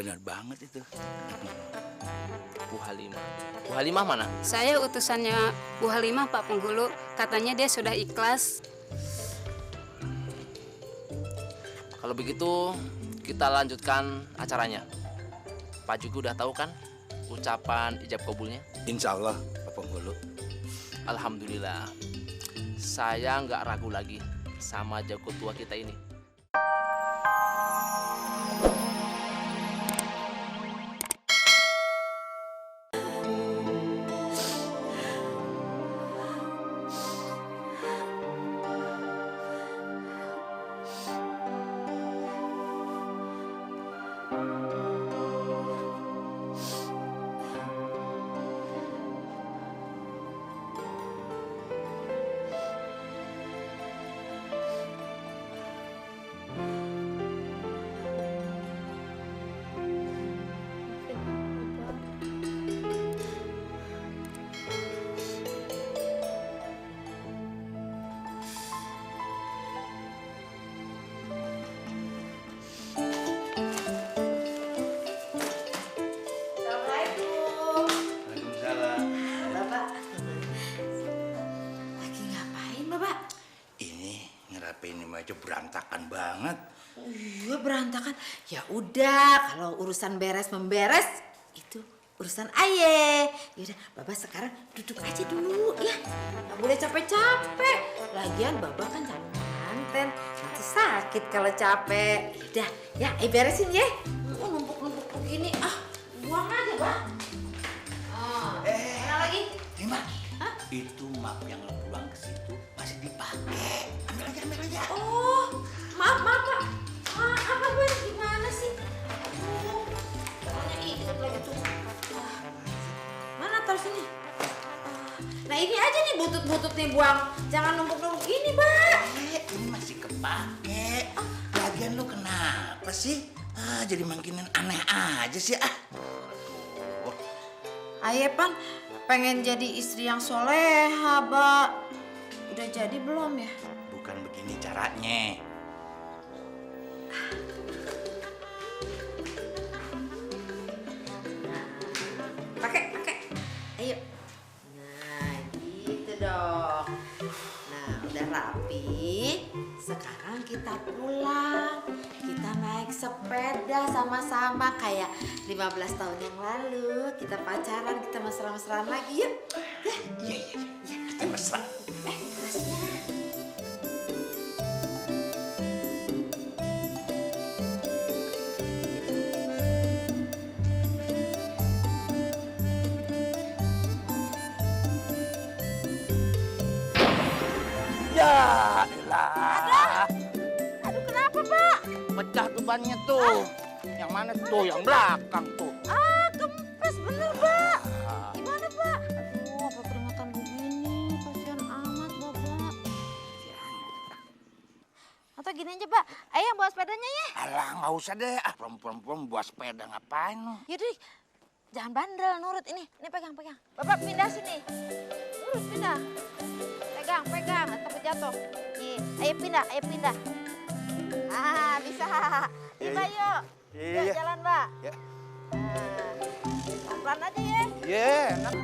Benar banget itu. Bu Halimah. Bu Halimah mana? Saya utusannya Bu Halimah, Pak Penghulu. Katanya dia sudah ikhlas. Kalau begitu kita lanjutkan acaranya. Pak Juki udah tahu kan ucapan ijab kabulnya? Insya Allah, Pak Penghulu. Alhamdulillah. Saya nggak ragu lagi sama jago tua kita ini. Aja berantakan banget. Iya berantakan. Ya udah, kalau urusan beres memberes itu urusan aye. Yaudah, Baba sekarang duduk aja dulu ya. Nggak boleh capek-capek. Lagian Baba kan calon pengantin, nanti sakit kalau capek. Yaudah, ya aye beresin ya. Numpuk-numpuk begini. Buang aja, Bah. Mana lagi? Terima. Itu map yang lo buang ke situ masih dipakai. Ambil aja. Oh, maaf Pak. Apa gue gimana sih? Caranya ikut lagi tuh. Mana taruh sini? Nah ini aja nih butut-butut nih buang. Jangan numpuk-numpuk gini, Mbak. Ini masih kepake. Lagian lo kenapa sih? Jadi mankinin aneh aja sih. Aye Pan pengen jadi istri yang soleha, Mbak. Udah jadi belum ya? Bukan begini caranya. Pakai. Ayo. Nah, gitu dong. Nah, udah rapi. Sekarang kita pulang. Kita naik sepeda sama-sama kayak 15 tahun yang lalu. Kita pacaran, kita mesra-mesraan lagi yuk. Ya? Iya. Kita mesra. Ya elah. Aduh kenapa, Pak? Pecah tuh bannya tuh. Yang mana tuh? Yang belakang tuh. Kempes bener, Pak. Gimana, Pak? Aduh, apa peringatan begini? Kasihan amat, Bapak. Atau gini aja, Pak. Ayo yang bawa sepedanya ya. Alah, nggak usah deh. Perempuan bawa sepeda ngapain lo? Yaudah, jangan bandel, nurut ini. Ini pegang. Bapak pindah sini. Nurut, pindah. Pegang, takut jatuh. Nih, ayo pindah. Bisa. Tiba yuk. Yuk, jalan, Mbak. Ya. Pelan aja ya. Iya, enak.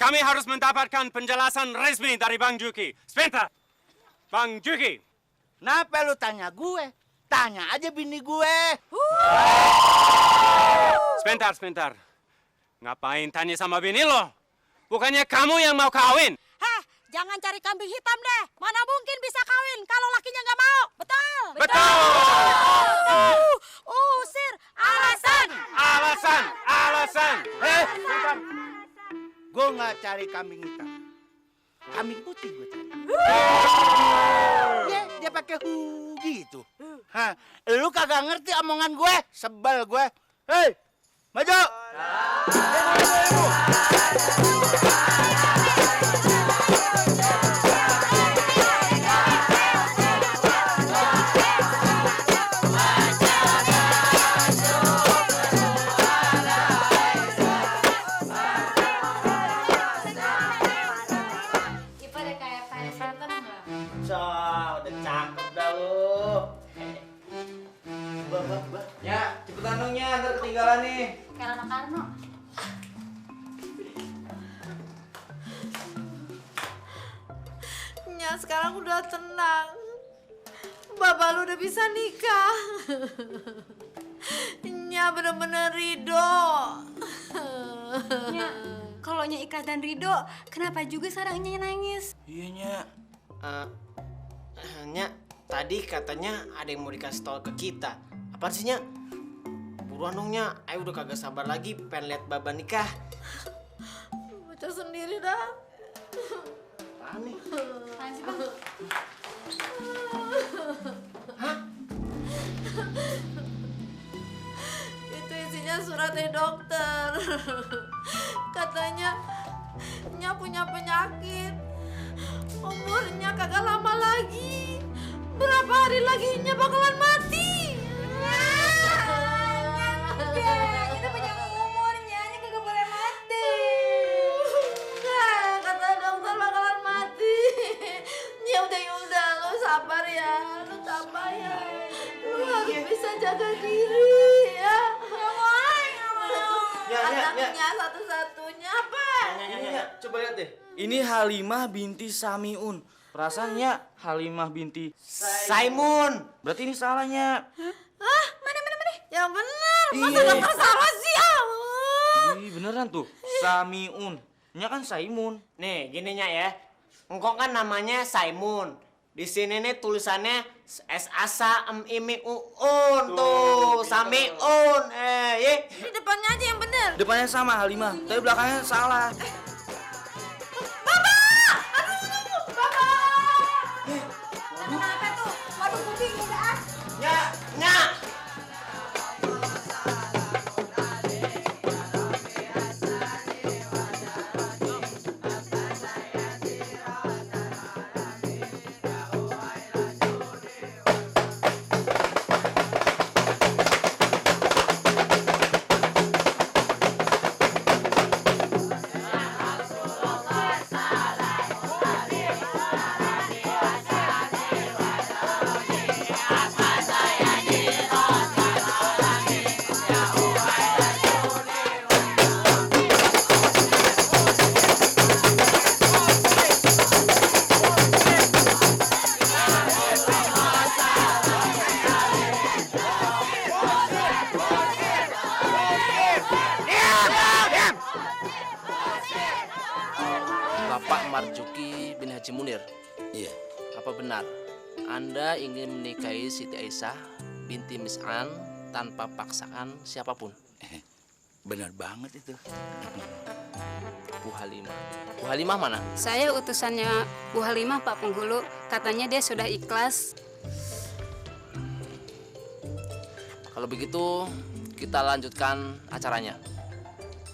Kami harus mendapatkan penjelasan resmi dari Bang Juki. Sebentar. Bang Juki. Kenapa lu tanya gue? Tanya aja bini gue. Sebentar. Ngapain tanya sama bini lo? Bukannya kamu yang mau kawin? Heh, jangan cari kambing hitam deh. Mana mungkin bisa kawin kalau lakinya nggak mau. Betul? Betul. Usir. cari kambing hitam. Kambing putih gue cari. Dia pakai hu gitu. Hah, lu kagak ngerti omongan gue, sebel gue. Hei, maju. Udah cakep dah lu. Ya, cepetan dong nya, ntar ketinggalan nih. Kayak anak Karno. Nya sekarang udah tenang. Bapak lu udah bisa nikah. Nya bener-bener ridho. Nya, kalau Nya ikhlas dan ridho, kenapa juga sekarang Nya nangis? Iya, Nya. Nya, tadi katanya ada yang mau dikasih tau ke kita. Apaan sih, Nya? Buruan dong, Nya. Ayo udah kagak sabar lagi pengen lihat Baba nikah. Baca sendiri dah. Apaan nih? Apaan sih, Bang? Itu isinya surat dari dokter. Katanya Nya punya penyakit. Umurnya kagak lama lagi. Berapa hari lagi Nya bakalan mati. Kita punya umurnya, Nya kagak boleh mati. Kata dokter bakalan mati. Ya udah, lo sabar ya. Lo sabar ya. Lo harus bisa jaga diri ya. Anaknya satu-satunya apa? Nya, coba lihat deh. Ini Halimah binti Samiun. Perasaannya Halimah binti Simon. Berarti ini salahnya. Hah? Mana? Yang bener. Masa dokter salah sih? Ih, beneran tuh. Samiun. Nya kan Saimun. Nih, gini, Nya ya. Engkau kan namanya Simon. Di sini nih tulisannya S-A-S-A-M-I-M-I-U-Un tuh, Samiun. Ye. Di depannya aja yang bener. Depannya sama Halimah, tapi belakangnya salah. Kenapa tuh? Waduh, gue bingung dah. Nya. Bapak Marjuki bin Haji Munir, Iya. apa benar Anda ingin menikahi Siti Aisyah binti Mis'an tanpa paksaan siapapun? Bener banget itu. Bu Halimah. Bu Halimah mana? Saya utusannya Bu Halimah, Pak Penghulu. Katanya dia sudah ikhlas. Kalau begitu, kita lanjutkan acaranya.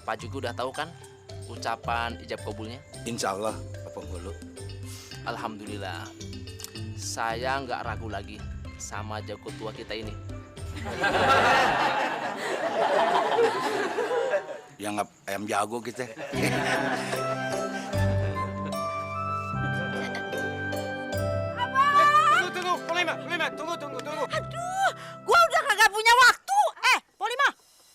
Pak Juki udah tahu kan ucapan ijab kabulnya? Insya Allah, Pak Penghulu. Alhamdulillah. Saya nggak ragu lagi sama jago tua kita ini. Yang ayam jago kita. Tunggu, Polima, tunggu. Aduh, gua udah kagak punya waktu. Polima,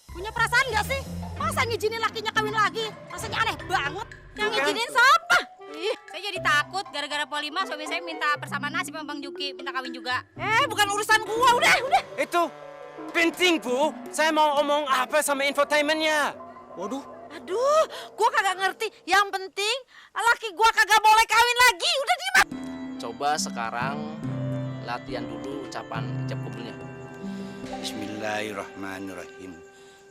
punya perasaan nggak sih? Masa ngizinin lakinya kawin lagi? Rasanya aneh banget. Yang ngizinin siapa? Ih, Saya jadi takut gara-gara Polima suami saya minta persamaan nasib sama Bang Juki, minta kawin juga. bukan urusan gua, udah. Itu penting, Bu. Saya mau omong apa sama infotainmentnya. Waduh. Aduh, gua kagak ngerti. Yang penting laki gua kagak boleh kawin lagi. Udah diem. Coba sekarang latihan dulu ucapan ijab kabulnya. Bismillahirrahmanirrahim.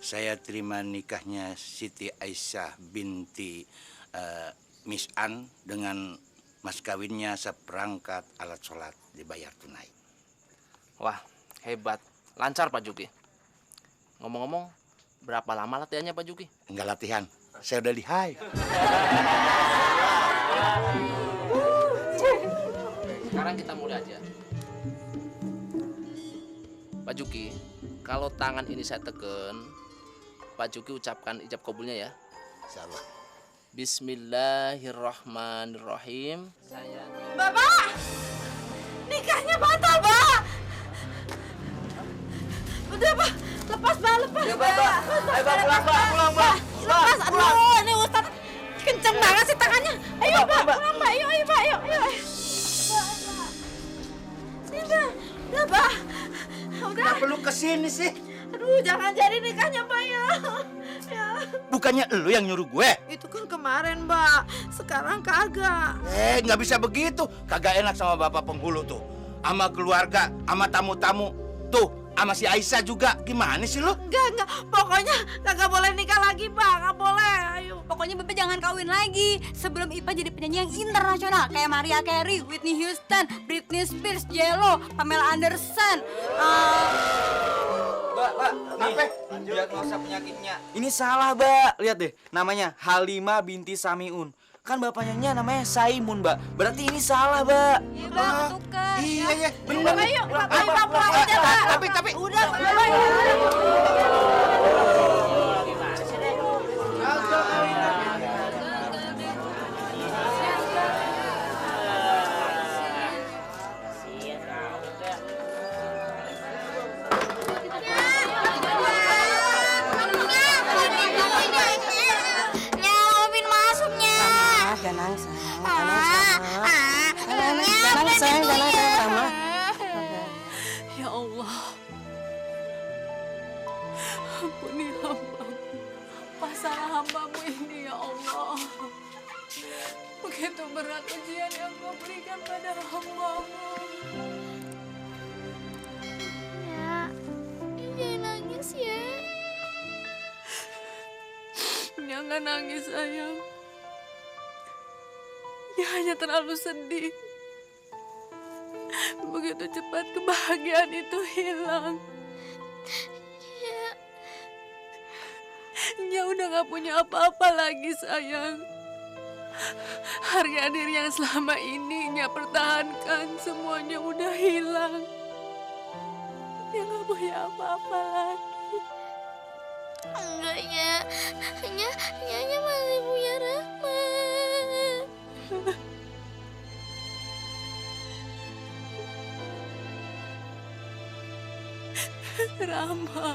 Saya terima nikahnya Siti Aisyah binti Miss An dengan mas kawinnya seperangkat alat sholat dibayar tunai. Wah, hebat. Lancar Pak Juki. Ngomong-ngomong, berapa lama latihannya Pak Juki? Enggak latihan, saya udah lihai. Sekarang kita mulai aja. Pak Juki, kalau tangan ini saya tekan, Pak Juki ucapkan ijab kabulnya ya. Insyaallah. Bismillahirrahmanirrahim. Bapak, nikahnya batal, Pak. Udah, Pak. Lepas, Pak. Lepas, Ya, Pak. Ayo, Pak, pulang, Pak. Pulang, Pak. Lepas. Aduh, ini Ustaz kenceng banget sih tangannya. Ayo, Pak. Pulang, Pak. Ayo, Pak. Ayo. Udah, Pak. Udah. Kenapa lu kesini sih? Aduh, jangan jadi nikahnya, Pak ya. Ya. Bukannya lu yang nyuruh gue? Itu kan kemarin, Pak. Sekarang kagak. Nggak bisa begitu. Kagak enak sama bapak penghulu tuh. Sama keluarga, sama tamu-tamu. Tuh, sama si Aisyah juga. Gimana sih lu? Enggak. Pokoknya kagak boleh nikah lagi, Pak. Nggak boleh. Ayo. Pokoknya Bebe jangan kawin lagi sebelum Ipa jadi penyanyi yang internasional kayak Mariah Carey, Whitney Houston, Britney Spears, J.Lo, Pamela Anderson. Mbak, nih, diagnosa penyakitnya. Ini salah, Mbak. Lihat deh, namanya Halimah binti Samiun. Kan bapaknya namanya Saimun, Mbak. Berarti ini salah, Mbak. Iya, Bang, tukar. Iya, bener. Ayo, Pak, pulang aja, Pak. Tapi. Udah, Pak. Ya Allah, ampuni hamba. Apa salah hambamu ini ya Allah? Begitu berat ujian yang kau berikan pada hambamu. Ya, jangan nangis ya. Jangan nangis sayang. Dia hanya terlalu sedih. Begitu cepat kebahagiaan itu hilang. Nya udah gak punya apa-apa lagi sayang. Harga diri yang selama ini Nya pertahankan semuanya udah hilang. Dia gak punya apa-apa lagi. Enggak ya, Nya masih punya Rahmat. Rama.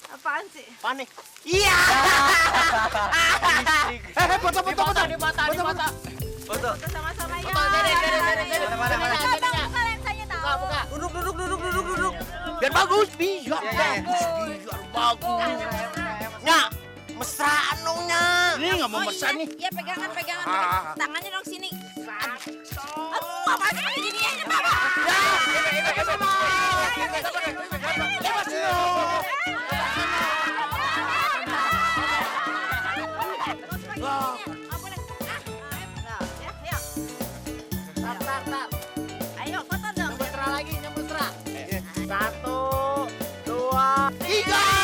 Apaan sih? Panik. Iya. Foto. Foto. Sama-sama ya. Mana? Buka lensanya tahu. Duduk. Biar bagus, biar bagus. Nya, mesraan dong, Nya. Ini nggak mau mesra nih. Iya, pegangan. Ah. Tangannya dong sini. Aduh, apaan sih gini aja, Pak? Ayo, foto dong. Mesra lagi, Nya mesra. 1, 2, 3.